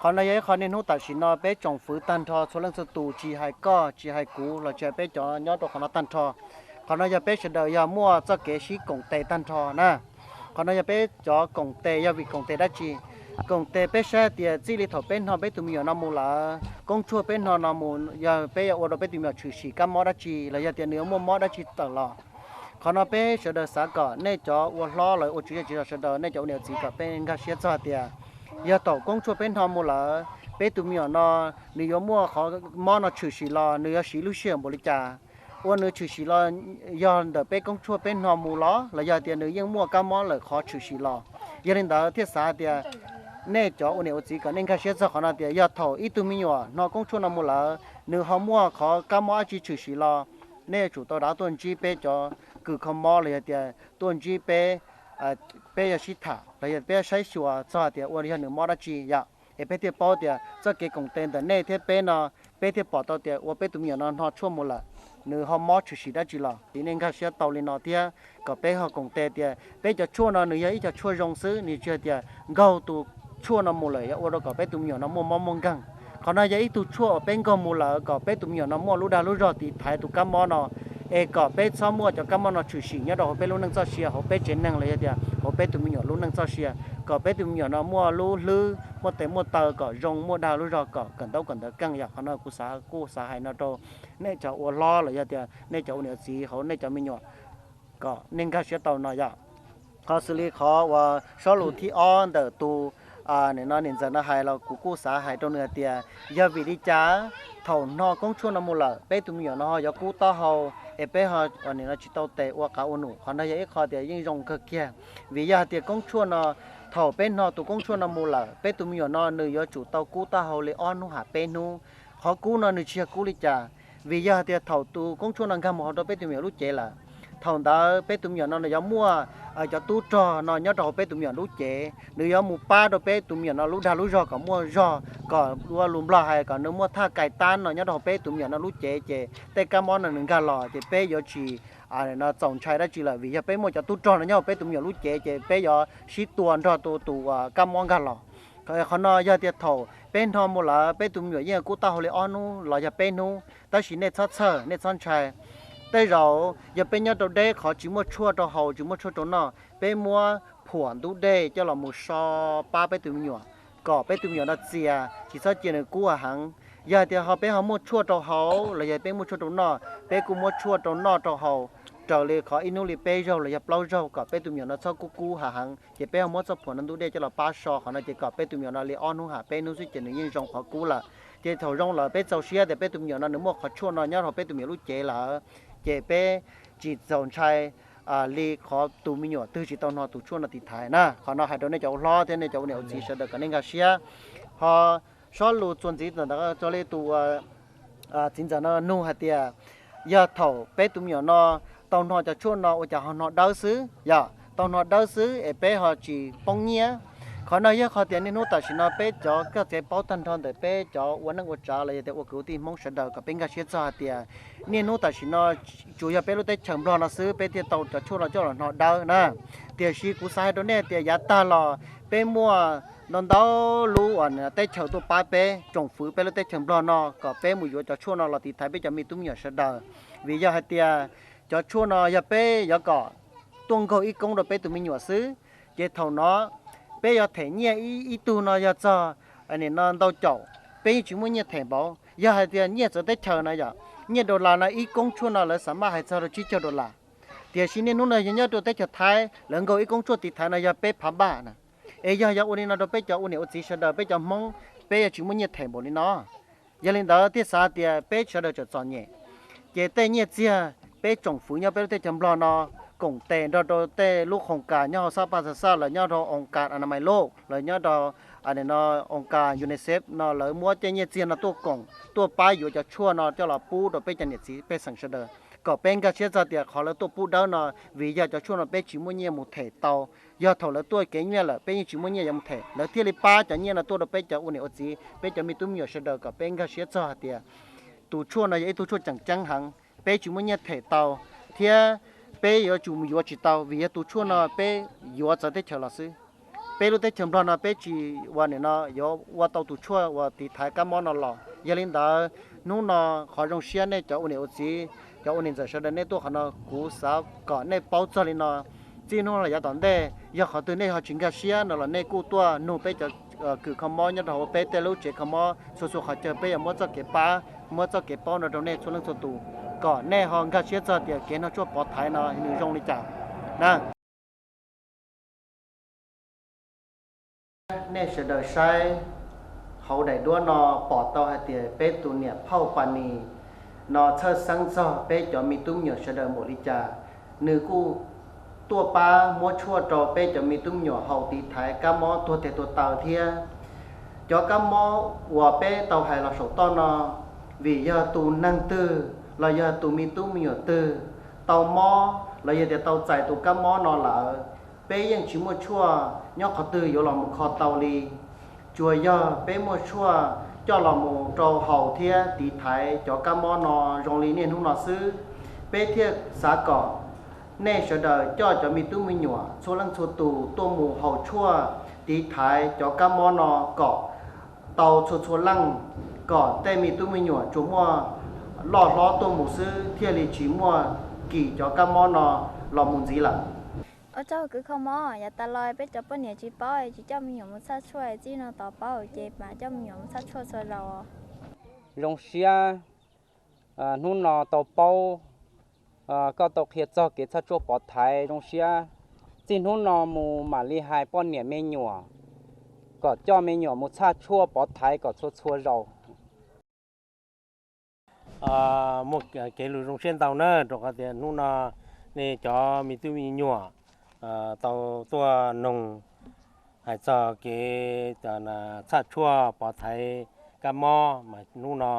Qhov no yog ib qho niaj hnub tam sim no peb tsoom fwv tag nrho txhua leej txhua tus, tsis hais koj tsis hais kuv los tsis hais peb cov nyob rau qhov no tag nrho. Qhov no yog peb sawv daws yog muaj txoj kev sib koom tes tag nrho na. Qhov no yog peb cov koom tes, yog vim koom tes dab tsi? Koom tes peb saib tias txij li thaum peb hno peb tus me nyuam no mus lawm, koob tshuaj peb hno no mus yog peb yuav ua rau peb tus me nyuam tshwm sim kab mob dab tsi los yog tias nws yuav muaj mob dab tsi tawm los. Qhov no peb sawv daws xav kom nej cov ua hlob los ua tswv zej tswv zos sawv daws, nej cov ua niam ua txiv kom peb nkag siab txog tias yog thaum koob tshuaj peb hno mus lawm, peb tus me nyuam no nws yuav muaj qhov mob no tshwm sim los nws yuav siv lub sij hawm npaum li cas, ua nws tshwm sim los yog ntawm peb koob tshuaj peb hno mus los los yog tias nws yeej muaj kab mob lawm qhov tshwm sim los. Yog li ntawd thiaj xav tias nej cov ua niam ua txiv kom nej nkag siab txog qhov no tias yog thaum ib tug me nyuam hno koob tshuaj no mus lawm nws ho muaj qhov kab mob dab tsi tshwm sim los, nej yuav tsum tau rov tuaj ntsib peb cov kws kho mob los yog tias tuaj ntsib peb, peb yuav sib tham los yog peb saib xyuas txog tias ua yog nws mob dab tsi yom, es peb thiaj paub tias txoj kev koom tes ntawm nej thiab peb no, peb thiaj pom tau tias ua peb tus me nyuam no hno tshuaj mus lawm, nws ho mob tshwm sim dab tsi los. Ces nej nkag siab tau li no thiab kom peb ho koom tes tias peb cov tshuaj no nws yog ib co tshuaj zoo xwb, nws tsis hais tias nkaug tus tshuaj no mus lawm yuav ua rau kom peb tus me nyuam no muaj mob muaj nkeeg. Qhov no yog ib tug tshuaj uas peb nkaug mus lawm kom peb tus me nyuam no muaj lub dag lub zog tiv thaiv tus kab mob no, es kom peb txhob muaj cov kab mob no tshwm sim nyob rau hauv peb lub neej txoj sia, hauv peb tsev neeg los yog tias hauv peb tus me nyuam lub neej txoj sia, kom peb tus me nyuam no muaj lub hlwb muaj tes muaj taw kom zoo, muaj dag lub zog kom kawm ntaub kawm ntawv keej yom. Qhov no kuv xav, kuj xav hais no rau nej cov ua hlob los yog tias nej cov ua niam ua txiv hauv nej cov me nyuam kom nej nkag siab tau no yom. Qhov xws li qhov uas sob lus thib ob ntawm tus, nim no niam ntxawm no hais los kuv kuj xav hais rau nws hais tias yog vim li cas thaum hno koob tshuaj no mus lawm peb tus me nyuam no ho yuav kub taub hau, es peb ho nim no tsis tau tes ua qav ua num. Qhov no yog ib qho tias yeej zoo kawg kiag, vim yog hais tias koob tshuaj no, thaum peb hno tus koob tshuaj no mus lawm peb tus me nyuam no nws yuav tsum tau kub taub hau li ob hnub ham peb hnub. Qhov kub no nws tsis yog kub li cas, vim yog hais tias thaum tus koob tshuaj no nkag mus hauv rau peb tus me nyuam lub cev lawm, thaum ntawd peb tus me nyuam no nws yuav muaj cov tub rog no nyob rau hauv peb tus me nyuam lub cev, nws yuav mus pab rau peb tus me nyuam no lub dag lub zog kom muaj zog, kom ua lus Nplog hais kom nws muaj thaj kais tab no nyob rau hauv peb tus me nyuam no lub cev, ces tej kab mob no nws nkag los ces peb yuav tsis txaus ntshai dab tsi lawm, vim yog peb muaj cov tub rog no nyob hauv peb tus me nyuam lub cev ces peb yuav sib tua nrog tus kab mob nkag los. Qhov no yog tias thaum peb hno mus lawm peb tus me nyuam yeej kub taub hau li ob hnub los yog peb hnub, tab sis nej txhob txhawj, nej txhob ntshai. Tej zaum yog peb nyob rau deb qhov tsis muaj tshuaj rau haus, tsis muaj tshuaj rau noj, peb muab phuam ntub dej coj los mus so pab peb tus me nyuam, kom peb tus me nyuam no txias, tsis txhob cia nws kub heev. Yog hais tias ho peb ho muaj tshuaj rau haus los yog peb muaj tshuaj rau noj, peb kuj muab tshuaj rau noj rau haus raws li qhov ib hnub li peb zaug los yog plaub zaug kom peb tus me nyuam no txhob kub kub heev, ces peb ho muab txoj phuam no ntub dej coj los pab so qhov no ces kom peb tus me nyuam no li ob hnub ham peb hnub xwb ces nws yeej zoo qhov kub lawm. Ces thaum zoo lawm peb txaus siab tias peb tus me nyuam no nws muaj qhov tshuaj no nyob rau peb tus me nyuam lub cev lawm, ces peb tsis txaus ntshai li qhov tus me nyuam twg tsis tau hno tus tshuaj no tiv thaiv na. Qhov no hais rau nej cov ua hlob thiab nej cov ua niam ua txiv sawv daws kom nej nkag siab. Ho sob lus txuas ntxiv ntawm ntawd raws li tus txiv ntxawm no nug hais tias yog thaum peb tus me nyuam no tau hno cov tshuaj no ua cas ho hno dawb xwb, yog tau hno dawb xwb es peb ho tsis poob nyiaj. Qhov no yog qhov tias niaj hnub tam sim no peb cov koj txiv paub tag nrho ntawm peb cov ua neej ua tsav los yog tias ua kwv ua tij Hmoob sawv daws kom peb nkag siab txog hais tias niaj hnub tam sim no tsuas yog peb lub teb chaws Nplog no xwb peb thiaj tau cov tshuaj no coj los hno dawb na. Tiam sis kuv xav hais rau nej tias yav tag los peb muaj ntau ntau lub uas teb chaws tuaj pab peb, tsoom fwv peb lub teb chaws Nplog no kom peb mus yuav cov tshuaj no los tiv thaiv peb cov me tub me nyuam sawv daws. Vim yog hais tias cov tshuaj no yog peb yuav kom tuaj nkaug ib koob rau peb tus me nyuam xwb, ces thaum no peb yuav them nyiaj ib tug no yog txog nim no ntau caum, peb yeej tsis muaj nyiaj them npaum. Yog hais tias nyiaj txawv teb chaws no yom, nyiaj dollar no ib koob tshuaj no lawv xav maj hais txog rau tsib caug dollar. Tiam sis niaj hnub no yog nyob rau teb chaws Thaib lawv nkaug ib koob tshuaj tiv thaiv no yog peb phav npaj na. Es yog yuav ua li no rau peb cov ua niam ua txiv sawv daws peb cov Hmoob, peb yuav tsis muaj nyiaj them npaum li no. Yog li ntawd thiaj xav tias peb sawv daws tseem txom nyem, ces tej nyiaj txiag peb tsoom fwv nyob peb lub teb chaws Nplog no koom tes nrog rau tej lub khoos kas nyob hauv xab paj xaj xaj los nyob rau oos kas Anamais Lauj los nyob rau oos kas UNICEF no lawv muab tej nyiaj txiag no tuaj koom tuaj pab yuav cov tshuaj no coj los pub rau peb cov niam txiv pej xeem sawv daws, kom peb nkag siab txog tias qhov lawv tuaj pub dawb no vim yog cov tshuaj no peb tsis muaj nyiaj mus them tau. Yog thaum lawv tuaj kev nyiaj lawm peb yeej tsis muaj nyiaj yuav mus them, lawv thiaj li pab cov nyiaj no tuaj rau peb cov ua niam ua txiv peb cov me tub me nyuam sawv daws kom peb nkag siab txog hais tias tus tshuaj no yog ib tug tshuaj tseem ceeb heev, peb tsis muaj nyiaj them tau, thiab peb yuav tsum mus yuav tsis tau vim yog tus tshuaj no peb yuav txawv teb chaws los xwb. Peb lub teb chaws Nplog no peb tsis ua nim no yuav ua tau tus tshuaj uas tiv thaiv kab mob no los. Yog li ntawd, hnub no qhov zoo siab nej cov ua niam ua txiv, cov ua niam ntxawm sawv daws nej tuaj qhov no, kuv xav kom nej paub txog li no. Txij hnub no los yav tom ntej, yog qhov twg nej ho tsis nkag siab no los nej kuj tuaj nug peb cov kws kho mob nyob rau hauv peb tej lub tsev kho mob txhua txhua qhov chaw, peb yuav muab txoj kev pab, muab txoj kev paub no rau nej txhua leej txhua tus, kom nej ho nkag siab txog tias kev noj tshuaj pov thaiv no nws zoo li cas na. Nej sawv daws saib hauv daim duab no pom tau hais tias peb tus niam phauj Pas Nis no txhawj xeeb txog peb cov me tub me nyuam sawv daws npaum li cas. Nws kuj tuaj pab muab tshuaj rau peb cov me tub me nyuam haus tiv thaiv kab mob tuag tes tuag taw thiab. Cov kab mob uas peb tau hais los saum toj no, vim yog tus neeg twg los yog tus me tub me nyuam twg tau mob los yog tias tau txais tus kab mob no lawm, peb yeej tsis muaj tshuaj nyob qhov twg yuav los mus kho tau li. Tsuas yog peb muaj tshuaj coj los mus rau haus thiab tiv thaiv cov kab mob no zoo li niaj hnub no xwb, peb thiaj xav kom nej sawv daws coj cov me tub me nyuam txhua leej txhua tus tuaj mus haus tshuaj tiv thaiv cov kab mob no kom tau txhua txhua leej, kom tej me tub me nyuam tsuas muaj loj hlob tuaj mus xwb thiaj li tsis muaj kis cov kab mob no los mus ntxiv lawm. Ua tsaug kwv kho mob, yav tas los peb cov poj niam tsis paub tsis coj me nyuam mus txhaj tshuaj, txij no tod paub ces mam coj me nyuam mus txhaj tshuaj txhua zaus. Zoo siab hnub no tau paub, koj tau qhia txog kev txhaj tshuaj pov thaiv, zoo siab. Txij hnub no mus mam li hais poj niam me nyuam kom coj me nyuam mus txhaj tshuaj pov thaiv kom txhua txhua zaus. Muaj kev lus zoo siab ntau na, rau qhov tias hnub no nej cov me tub me nyuam tau tuaj noog hais txog kev txhaj tshuaj pov thaiv kab mob mas hnub no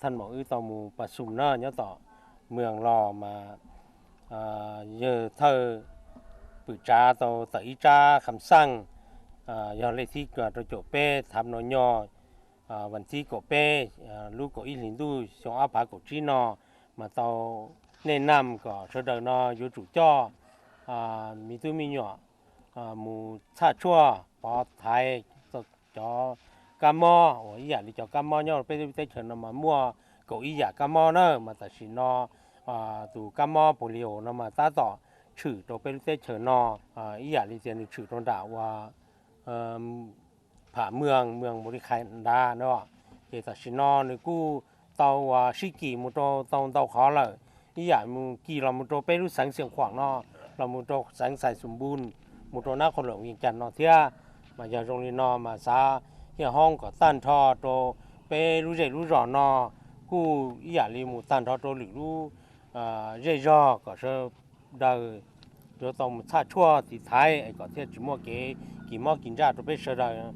thaj maum wb tau mus pas xum na nyob tom mws los mas yawg thawj pwm tsav tau tawm ib tsab kham xaj, yog lej thib rau caum peb thav no nyob vas thib kaum peb lub kaum ib hlis ntuj xyoo ob phav kaum tsib no mas tau nej nam kom sawv daws no yuav tsum coj me tub me nyuam mus txhaj tshuaj pov thaiv cov kab mob uas ib yam li cov kab mob nyob peb lub teb chaws no mas muaj kaum ib yam kab mob na mas tam sim no tus kab mob polio no mas tab tom tshwm rau peb lub teb chaws no ib yam li tias nws tshwm rau nram uas pham mws mws mus li qhais nrad no. Ces tam sim no nws kuj tau uas sib kis mus rau tau ntau qhov lawm, ib yam mus kis los mus rau peb lub xeev Xiav Khuam no, los mus rau xeev Xais Xus Npus, mus rau nab qhov lom Vias Cas no thiab. Mas yog zoo li no mas xav hiaj hoob kom tag nrho rau peb lub zej lub zos no, kuj ib yam li mus tag nrho rau lwm lub zej zog kom sawv daws yuav tau mus txhaj tshuaj tiv thaiv es kom thiaj tsis muaj kev kis mob kis ntsaj rau peb sawv daws.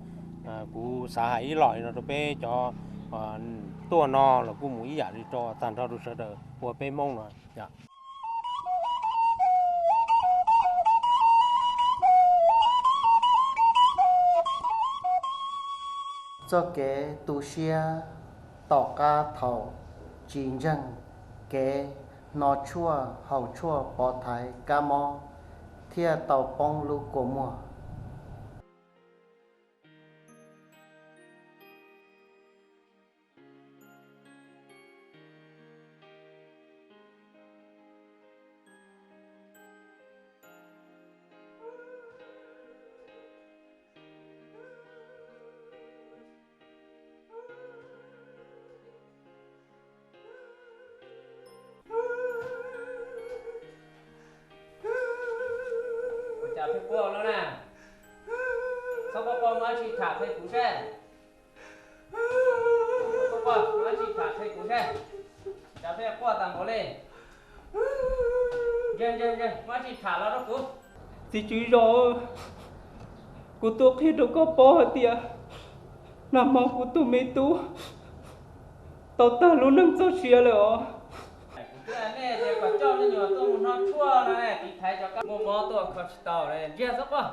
Kuv xav hais ib los li no rau peb cov tuaj no los kuj mus ib yam li rau tag nrho rau sawv daws ua peb Hmoob no. Txoj kev tu siab tom qab thaum tsis ntseeg kev hno tshuaj haus tshuaj pov thaiv kab mob thiaj tau poob lub kua muag. Ua cas pheej quaj no na? Txhob quaj quaj, muaj dab tsi tham qhia kuv seb. Txhob quaj quaj, muaj dab tsi tham qhia kuv seb. Cas pheej quaj tas npaum li? Ntsia ntsia ntsia, muaj dab tsi tham los rau kuv. Txiv tswv zos, kuv tuaj qhia rau koj paub hais tias nag hmo kuv tus me tub tau tag lub neej txoj sia lawm os. Kuv twb hais nej tias kom coj me nyuam tuaj mus hno tshuaj no, tiv thaiv cov kab muaj mob tuaj kho tsis tau, ntsia xwb quaj.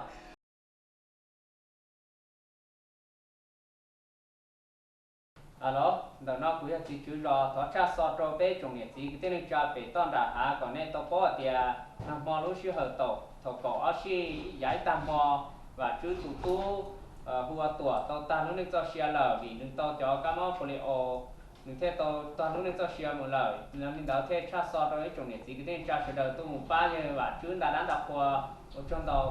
Alo, ntawm no kuv yog txiv tswv zos, thov tshaj xov rau peb tsoom niam txiv kwv tij neej tsa pem toj nram hav kom nej tau paub hais tias nag hmo lub sij hawm thaum kaum ob sij yav ib tag hmo, Vam Tswb tus tub hu ua Tuam tau tag lub neej txoj sia lawm vim nws tau cov kab mob polio, nws thiaj tau tag lub neej txoj sia mus lawm. Yog li ntawd thiaj tshaj xo rau ib tsoom niam txiv kwv tij neej tsa sawv daws tuaj mus pab yawg Vam Tswb nta dab nta qhua. Ua tsaug ntau.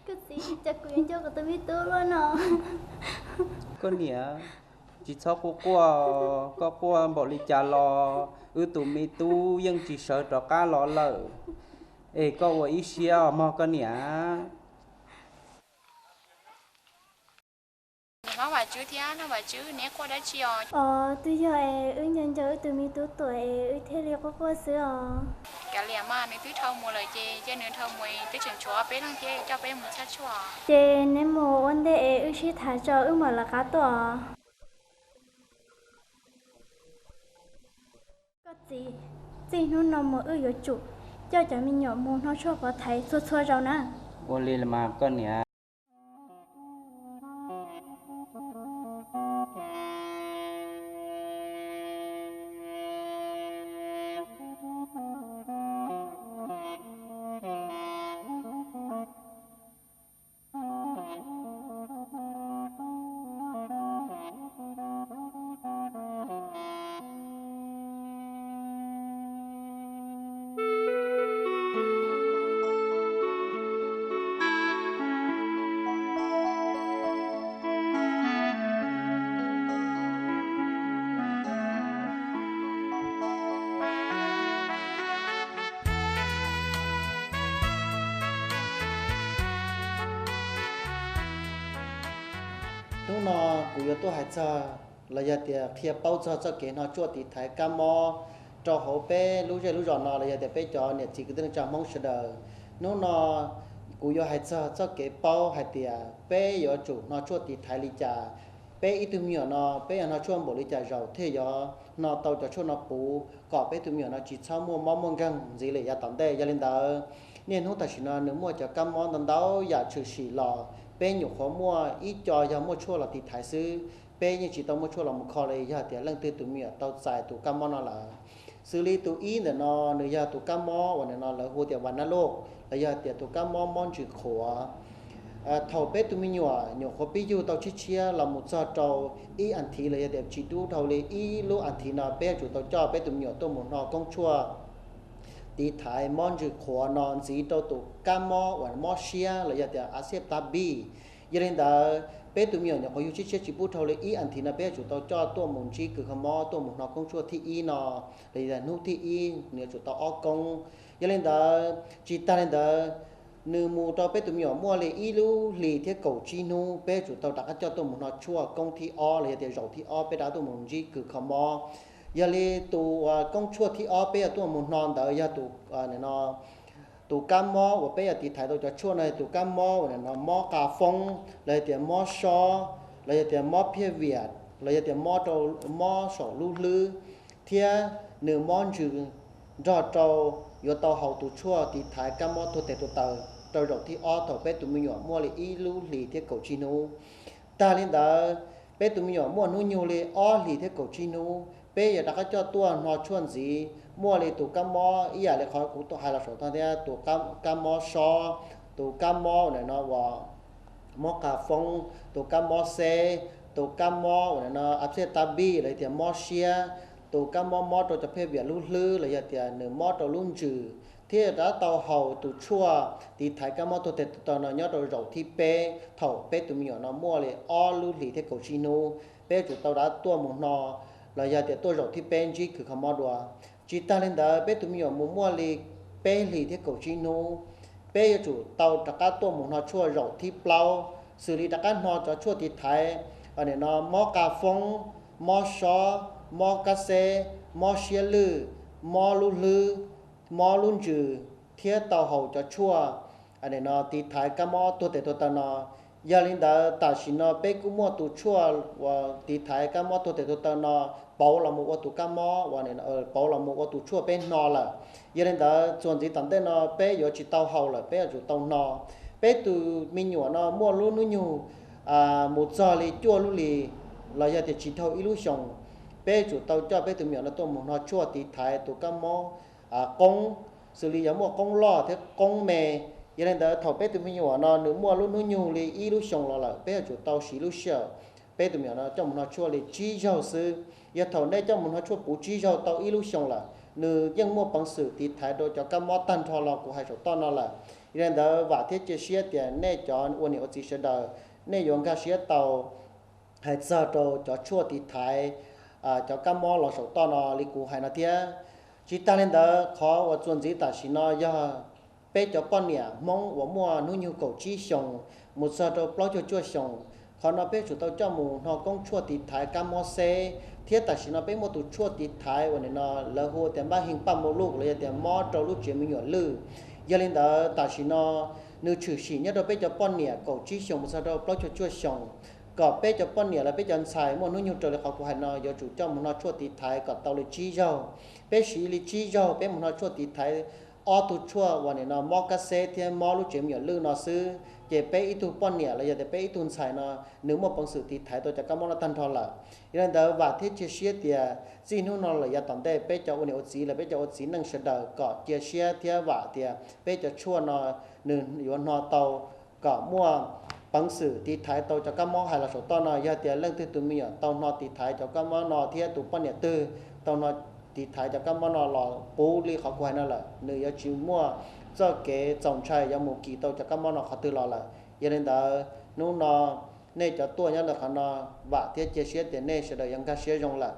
Koj txiv, cas kuv yuav nco kuv tus me tub luaj no. Koj niam, tsis txhob quaj quaj, koj quaj npaum li cas los wb tus me tub yeej tsis sawv rov qab los lawm. Es koj ua ib siab os mog koj niam. Os, twb yog es wb nco nco wb tus me tub Tuam es wb thiaj li quaj quaj xwb os. Kav liam mas, nws twb dhau mus lawm ces cia nws dhau mus, twb tseem tshuav peb leeg thiab, coj peb mus txhaj tshuaj. Ces neb mus ua ntej es wb sib tham tso wb mam lawv qab tuaj os. Koj txiv, txij hnub no mus wb yuav tsum coj cov me nyuam mus hno tshuaj pov thaiv txhua txhua zaus na. Ua li mas koj niam. Hnub no kuv yuav tuaj hais txog los yog tias qhia paub txog txoj kev hno tshuaj tiv thaiv kab mob rau hauv peb lub zej lub zos no los yog tias peb cov niam txiv kwv tij neej tsa Hmoob sawv daws. Hnub no kuv yuav hais txog txoj kev paub hais tias peb yuav tsum hno tshuaj tiv thaiv li cas, peb ib tug me nyuam no peb yuav hno tshuaj npaum li cas zaus thiaj yuav hno tau cov tshuaj no puv kom peb tus me nyuam no tsis txhob muaj mob muaj nkeeg ntxiv lawm yav tom ntej. Yog li ntawd, niaj hnub tam sim no nws muaj cov kab mob ntau ntau yam tshwm sim los peb nyuam qhuav muaj ib co yog muaj tshuaj los tiv thaiv xwb, peb yeej tsis tau muaj tshuaj los mus kho li. Yog tias leej twg tus me nyuam tau txais tus kab mob no lawm, xws li tus ib ntawm no nws yog tus kab mob uas nim no lawv hu tias vas nab loj los yog tias tus kab mob mob ntsws qhuav. Thaum peb tus me nyuam nyuam qhuav pib yug tau tshiab tshiab los mus txog rau ib as thiv los yog tias tsis dub dhau li ib lub as thiv no peb yuav tsum tau coj peb tus me nyuam tuaj mus hno koob tshuaj tiv thaiv mob ntsws qhuav no ntxiv rau tus kab mob uas mob siab los yog tias a xiab tab bi. Yog li ntawd, peb tus me nyuam nyuam qhuav yug tshiab tshiab tsis pub dhau li ib as thiv no peb yuav tsum tau coj tuaj mus ntsib kws kho mob tuaj mus hno koob tshuaj thib ib no, los yog tias hnub thib ib nws yuav tsum tau ob koob. Yog li ntawd, tsis tag li ntawd, nws mus rau peb tus me nyuam muaj li ib lub hlis thiab kaum tsib hnub peb yuav tsum tau rov qab coj tuaj mus hno tshuaj koob thib ob los yog tias zaum thib ob peb rov qab tuaj mus ntsib kws kho mob. Yog li tus koob tshuaj thib ob peb yuav tuaj mus hno ntawd yog tus tus kab mob uas peb yuav tiv thaiv tau cov tshuaj no yog tus kab mob uas nim no mob qa foob los yog tias mob sob los yog tias mob phiaj viam los yog tias mob rau mob saum lub hlwb, thiab nws mob ntsws nrog rau yuav tau haus tus tshuaj tiv thaiv kab mob tuag tes tuag taw rau zaum thib ob thaum peb tus me nyuam muaj li ib lub hlis thiab kaum tsib hnub. Tag li ntawd, peb tus me nyuam muaj hnub nyoog li ob hlis thiab kaum tsib hnub peb yuav rov qab coj tuaj hno tshuaj ntxiv muaj li tus kab mob ib yam li qhov kuv tuaj hais los saum no thiab tus kab mob sob, tus kab mob uas nim no uas mob qa foob, tus kab mob xeb, tus kab mob uas nim no a xiab tab bi los yog tias mob siab, tus kab mob mob rau cov phiaj viam lub hlwb los yog tias nws mob rau lub ntsws, thiaj rov qab tau haus tus tshuaj tiv thaiv kab mob tuag tes tuag taw no nyob rau zaum thib peb thaum peb tus me nyuam no muaj li ob lub hlis thiab kaum tsib hnub, peb yuav tsum tau rov qab tuaj mus hno los yog tias tuaj zaum thib peb ntsib kws kho mob dua. Tsis tag li ntawd, peb tus me nyuam mus muaj li peb hlis thiab kaum tsib hnub, peb yuav tsum tau rov qab tuaj mus hno tshuaj zaum thib plaub, xws li rov qab hno cov tshuaj tiv thaiv, nim no mob qa foob, mob sob, mob kab xeb, mob siab lwj, mob lub hlwb, mob lub ntsws, thiab tau haus cov tshuaj nim no tiv thaiv kab mob tuag tes tuag taw no. Yog li ntawd tam sim no peb kuj muaj tus tshuaj uas tiv thaiv kab mob tuag tes tuag taw no pauv los mus ua tus kab mob, pauv los mus ua tus tshuaj peb hno lawm. Yog li ntawd txuas ntxiv tom ntej no peb yuav tsis tau haus lawm, peb yuav tsum tau hno. Peb tus me nyuam no muaj lub hnub nyoog mus txog li cuaj lub hlis los yog tias tsis dhau ib lub xyoos, peb yuav tsum tau coj peb tus me nyuam no tuaj mus hno tshuaj tiv thaiv tus kab mob qoob, xws li yog muaj qoob loj thiab qoob me. Yog li ntawd thaum peb tus me nyuam no nws muaj lub hnub nyoog li ib lub xyoos los lawm, peb yuav tsum tau siv lub sij hawm peb tus me nyuam no coj mus hno tshuaj li tsib zaug xwb. Yog thaum nej coj mus hno tshuaj puv tsib zaug tau ib lub xyoos lawm, nws yeej muaj peev xwm tiv thaiv rau cov kab mob tag nrho los kuv hais saum toj no lawm. Yog li ntawd vam thiab cia siab tias nej cov ua niam ua txiv sawv daws, nej yuav nkag siab tau hais txog rau cov tshuaj tiv thaiv cov kab mob los saum toj no li kuv hais no thiab. Tsis tag li ntawd, qhov uas txuas ntxiv tam sim no yog peb cov poj niam Hmoob uas muaj hnub nyoog kaum tsib xyoos mus txog rau plaub caug cuaj xyoos, qhov no peb tsum tau coj mus hno koob tshuaj tiv thaiv kab mob xeb, thiab tam sim no peb muaj tus tshuaj tiv thaiv uas nim no lawv hu tias npaj heej paj mus luj los yog tias mob rau lub tsev me nyuam lwj. Yog li ntawd tam sim no nws tshwm sim nyob rau peb cov poj niam kaum tsib xyoos mus txog rau plaub caug cuaj xyoos, kom peb cov poj niam los peb cov ntxhais muaj hnub nyoog raws li qhov kuv hais no yuav tsum coj mus hno tshuaj tiv thaiv kom tau li tsib zaug. Peb siv li tsib zaug peb mus hno tshuaj tiv thaiv ob tug tshuaj uas nim no mob kab xeb thiab mob lub tsev me nyuam lwj no xwb, ces peb ib tug poj niam los yog tias peb ib tug ntxhais no nws muaj peev xwm tiv thaiv tau cov kab mob no tag nrho lawm. Yog li ntawd vam thiab cia siab tias txij hnub no lawm yav tom ntej peb cov ua niam ua txiv los peb cov ua txiv neej sawv daws kom cia siab thiab vam tias peb cov tshuaj no nws yuav hno tau kom muaj peev xwm tiv thaiv tau cov kab mob hais los saum toj no. Yog tias leej twg tus me nyuam tau hno tiv thaiv cov kab mob no thiab tus poj niam twg tau hno tiv thaiv cov kab mob no los puv li qhov kuv hais no lawm, nws yuav tsis muaj txoj kev txaus ntshai yuav mus kis tau cov kab mob no qhov twg los lawm. Yog li ntawd hnub no nej cov tuaj nyob ntawm qhov no, vam thiab cia siab tias nej sawv daws yuav nkag siab zoo lawm.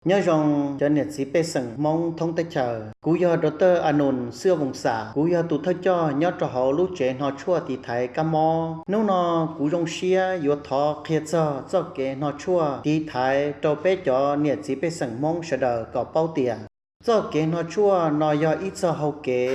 Nyob zoo cov niam txiv pej xeem Hmoob thoob teb chaws, kuv yog Doctor Anus Xwj Voos Xam, kuv yog tus thawj coj nyob rau hauv lub tsev hno tshuaj tiv thaiv kab mob. Hnub no kuv zoo siab yuav thov qhia txog txoj kev hno tshuaj tiv thaiv rau peb cov niam txiv pej xeem Hmoob sawv daws kom paub tias Txoj kev hno tshuaj no yog ib txoj hau kev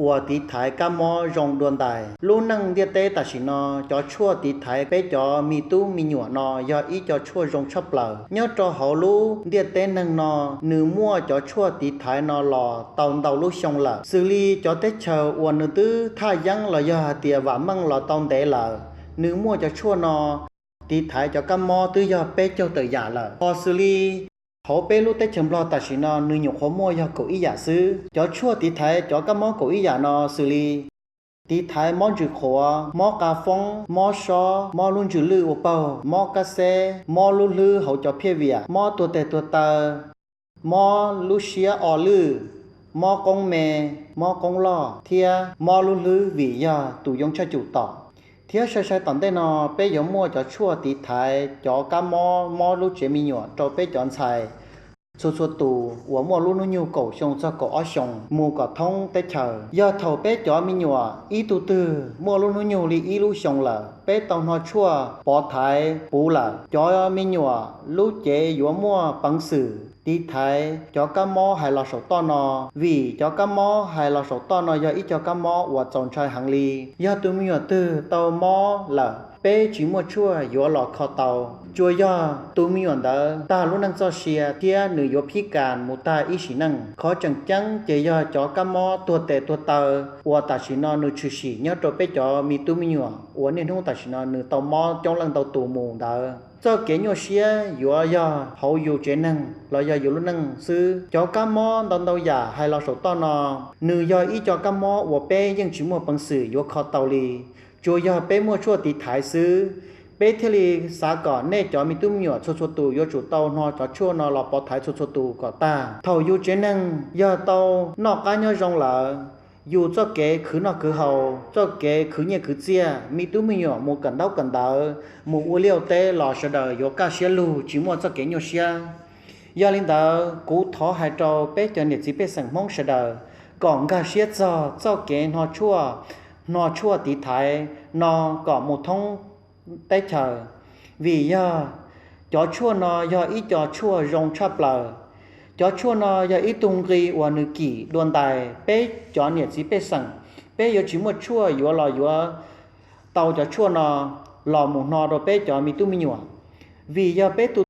uas tiv thaiv kab mob zoo dua ntais. Lub neej ntiaj teb tam sim no, cov tshuaj tiv thaiv peb cov me tub me nyuam no yog ib co tshuaj zoo tshaj plaws. Nyob rau hauv lub ntiaj teb neeg no, nws muaj cov tshuaj tiv thaiv no los tau ntau lub xyoo lawm. Xws li cov teb chaws uas nws twb thaj yeeb los yog hais tias vam meej los tau ntev lawm, nws muaj cov tshuaj no tiv thaiv cov kab mob twb yog peb caug tawm yam lawm. Ho xws li hauv peb lub teb chaws Nplog tam sim no, nws nyuam qhuav muaj yog kaum ib yam xwb. Cov tshuaj tiv thaiv cov kab mob kaum ib yam no xws li tiv thaiv mob ntsws qhuav, mob qa foob, mob sob, mob lub ntsws lwj ua paug, mob kab xeb, mob lub hlwb hauv cov phiaj viam, mob tuag tes tuag taw, mob lub siab o lwj, mob qoob me, mob qoob loj, thiab mob lub hlwb vim yog tus yoo tshaj cum tom. Thiab sai sai tom ntej no, peb yuav muaj cov tshuaj tiv thaiv cov kab mob, mob lub tsev me nyuam rau peb cov ntxhais txhua txhua tus uas muaj lub hnub nyoog kaum xyoo txog kaum ob xyoos mus kom thoob teb chaws. Yog thaum peb cov me nyuam ib tug twg muaj lub hnub nyoog li ib lub xyoo lawm, peb tau hno tshuaj pov thaiv puv lawm, cov me nyuam lub cev yuav muaj peev xwm tiv thaiv cov kab mob hais los saum toj no, vim cov kab mob hais los saum toj no yog ib co kab mob uas txaus ntshai heev li. Yog tus me nyuam twg tau mob lawm, peb tsis muaj tshuaj yuav los kho tau, tsuas yog tus me nyuam ntawd tag lub neej txoj sia thiab nws yuav phib kas mus tag ib sim neej. Qhov tseem ceeb ces yog cov kab mob tuag tes tuag taw uas tam sim no nws tshwm sim nyob rau peb cov me tub me nyuam uas niaj hnub tam sim no nws tau mob coob leej ntau tus mus ntawd. Txoj kev nyuaj siab yuav yog hauv yus tsev neeg los yog yus lub neej xwb. Cov kab mob ntau ntau yam hais los saum toj no, nws yog ib co kab mob uas peb yeej tsis muaj peev xwm yuav kho tau li, tsuas yog peb muaj tshuaj tiv thaiv xwb. Peb thiaj li xav kom nej cov me tub me nyuam txhua txhua tus yuav tsum tau hno cov tshuaj no los pov thaiv txhua txhua tus kom tag. Thaum yus tsev neeg yog tau noj qab nyob zoo lawm, yus txoj kev khwv noj khwv haus, txoj kev khwv nyiaj khwv txiaj, me tub me nyuam mus kawm ntaub kawm ntawv, mus ua liaj ua teb los sawv daws yuav kaj siab lug tsis muaj txoj kev nyuaj siab. Yog li ntawd, kuv thov hais rau peb cov niam txiv pej xeem Hmoob sawv daws kom nkag siab txog txoj kev hno tshuaj, hno tshuaj tiv thaiv no kom mus thoob teb chaws, vim yog cov tshuaj no yog ib co tshuaj zoo tshaj plaws. Cov tshuaj no yog ib tug nqi uas nws kim dua ntais peb cov niam txiv pej xeem. Peb yuav tsis muaj tshuaj yuav los yuav tau cov tshuaj no los mus hno rau peb cov me tub me nyuam, vim yog peb tus